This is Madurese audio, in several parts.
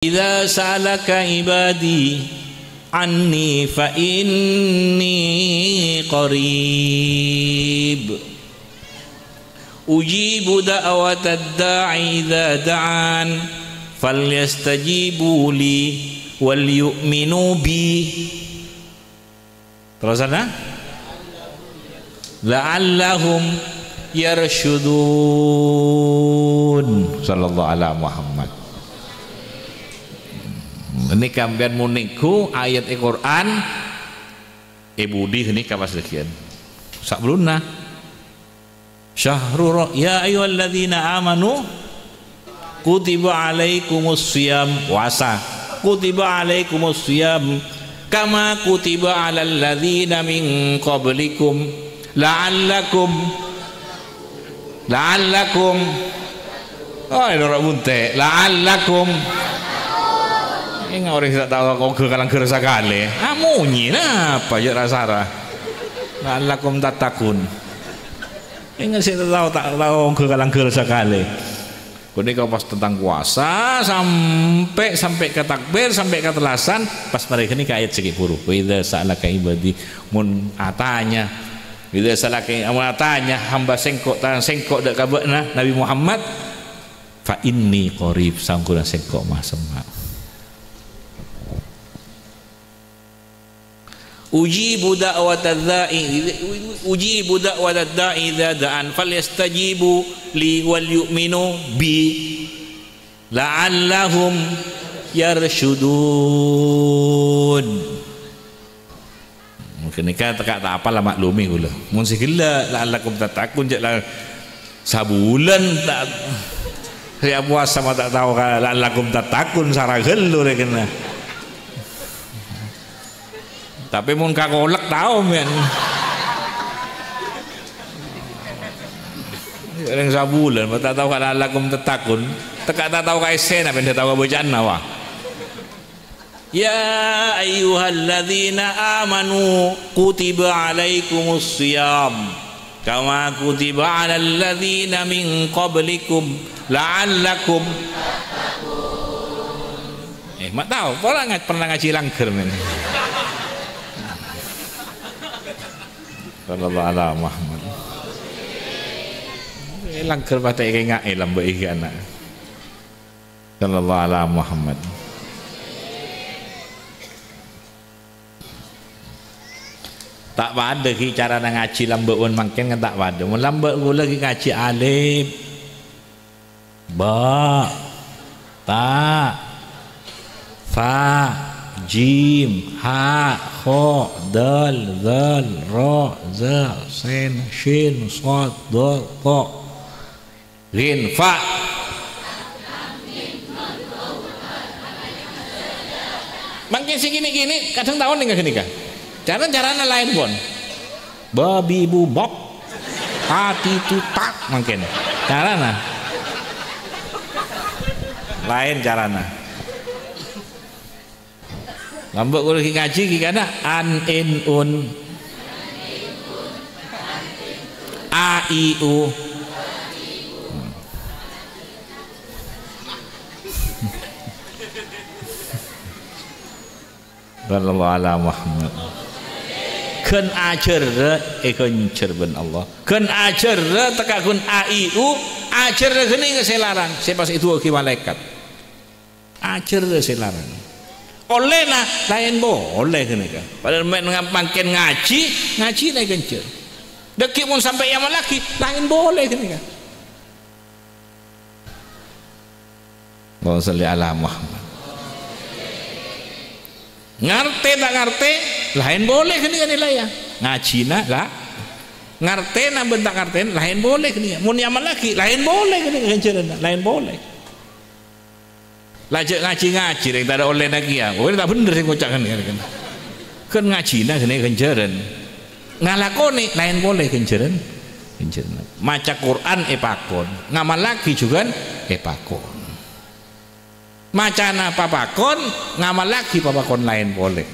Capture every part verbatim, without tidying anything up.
"Idza sa'alaka ibadi anni fa inni qarib. Ujibu da'watad da'i idza da'an. Falyastajibu li wal yu'minu bi." Terus ana? "La'allahum yarsyudun." Sallallahu ala Muhammad. Ini kampiyan mun nenggu ayat e Quran, e budi ini kapas legian. Sabelunna. Syahru ra-, ya ayyuhalladzina amanu kutiba alaikumus siyam, puasa. Kutiba alaikumus siyam kama kutiba alal ladzina min qablikum la'allakum, la'allakum, oh, eno ra bunte, la'allakum. Enga' orèng sè ta' tao ongghâ kalangghâr sakalè. Amonye, napa jhâ' ra-sara? La'allakum tattaqun. Enga' sè ta' tao, ta' tao ongghâ kalangghâr sakalè. Ghânèka pas tentang puasa, sampè', sampè' ka takbir, sampè' ka tellasan, pas marè ghânèka ayat sè ghi' buru. "Wa idza sa'alaka ibadi," mon atanya. "Wa idza sa'alaka," mon atanya hamba sèngko', ta-, sèngko' dâ' ka bâ'na, Nabi Muhammad, "fa inni qarib," saongghuna sèngko' masemma'. "Ujibu da'watadz da'i, ujibu da'watadz da'i idza da'an, falyastajibu li wal yu'minu bi la'allahum yarsyudun." Mungkin nèka tèka' ta' apal la maklumi kaulâ. Mon sè ghellâ', la'allakum tattaqun, jhâ' la sabulân ta', sè apuasa ma' ta' tao ka la'allakum tattaqun, sara ghâllu rè kènna. Tapè mon ka kolek tao, men. Rèng sabulân, ma' ta' tao ka la'allakum tattaqun. Tèka' ta' tao ka essèna, bân ta' tao ka bâca'anna, wah. "Ya ayyuhalladzina amanu kutiba alaikumus siyam kama kutiba alal ladzina min qablikum la'allakum." Eh, ma' tao, pola nga-, pernah ngajhi langghâr, men. Sallallahu ala Muhammad. Eh, langghâr patè' kènga'è lambâ' iki ana'. Sallallahu ala Muhammad. Ta' padâ ghi' carana ngajhi lambâ' bân mangkèn kan ta' padâ. Mon lambâ' kaulâ ghi' ngajhi alif, ba, ta, fa, jim, ha, kho, dal, zal, ra, za, sen, shin, shod, dod, to. Ghin, fa. Mangkèn sè kènè'-kènè' kadhâng tao nèng ghânèka. Carana, carana laèn pon. Babi bubok. Ati tutak mangkèn. Carana. Laèn carana. Lambâ' kaulâ ghi' ngajhi ghi' kana an, in, un. A, i, u. Sallallahu ala Muhammad. Ghân ajhârrâ èghânjhâr bân Allah. Ghân ajhârrâ tèka ghun a, i, u, ajhârrâ ghânèka sè larang, sè pas èdu'aaghi malaèkat. Ajhârrâ sè larang. Ollèna laèn polè ghânèka. Padahal mè' nga-, mangkèn ngajhi, ngajhina èghânjhâr. Dhâggi' mon sampè' èamallaghi, laèn polè ghânèka. Allahumma shalli ala Muhammad. Ngartè ta' ngartè, laèn polè ghânèka nilaiya. Ngajhina, la. Ngartèna bân ta' ngartèna, laèn polè ghânèka. Mon èamallaghi, laèn polè ghânèka ghânjhârânna, laèn polè. La jhâ' ngajhi-ngajhi, rèng tadâ' ollèna kèya. Kowe ta' bhender sè ngoca' ghânèka. Kan ngajhina ghânèka ghânjhârân. Ngalakonè laèn polè ghânjhârân. Ghânjhârân. Maca Qur'an èpakon, ngamallaghi jhughân èpakon. Macana papakon, ngamallaghi papakon laèn polè.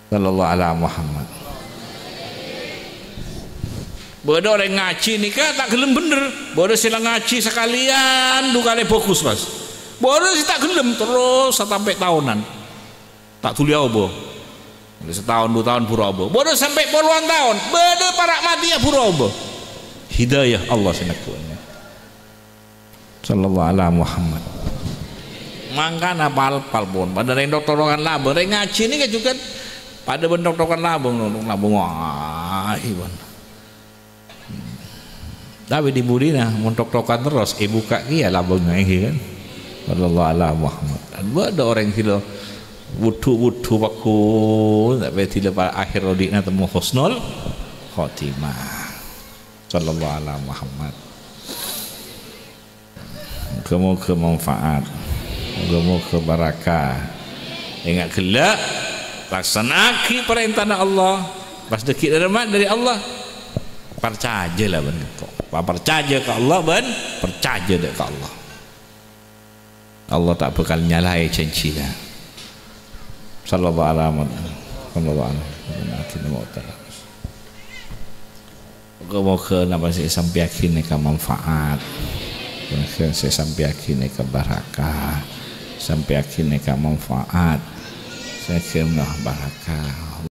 Sallallahu ala Muhammad. Bâdâ orèng ngajhi nèka ta' ghellem bhender. Bâdâ sè la ngajhi sakalèyan du kalè bhâghus, Mas. Bâdâ sè ta' ghellem terros satampè' taonan. Ta' dhuli aobâ. Mulai sataon, du taon buru aobâ. Bâdâ sampè' polowan taon. Bâdâ para' matèya buru aobâ. Hidayah Allah sè neggu'. Sallallahu ala Muhammad. Mangkana pal-pal pon. Padâ rèng tok-tokokan labâng. Rèng ngajhi nèka jhughân padâ bân tok-tokokan labâng. Tok-tokokan labâng. Wah, hebat. Tapè dhi-budhina mon tok-tokokan terros, èbukka' kèya labângnga, èngghi kan? Sallallahu ala Muhammad. Bâdâ orèng ghilâ wudhu-wudhu pagghun, tapè ghilâ pa-, akhèr odi'na temmo husnul khotimah. Sallallahu ala Muhammad. Moghâ-moghâ manfaat. Moghâ-moghâ barakah. Enga' ghellâ', laksana'aghi parèntana Allah. Pas dhâggi' rahmat dâri Allah, parcajâ la bân engko'. Pa-, parcajâ ka Allah bân parcajâ dâ' ka Allah. Allah ta' bhâkal nyalaè jhânjhina. Sallallahu ala Muhammad. Sallallahu ala Muhammad. Moghâ-moghâ napa sè èsampèyaghi nèka manfaat. Moghâ sè èsampèyaghi nèka barakah. Sampèyaghi nèka manfaat. Sè nèka barakah.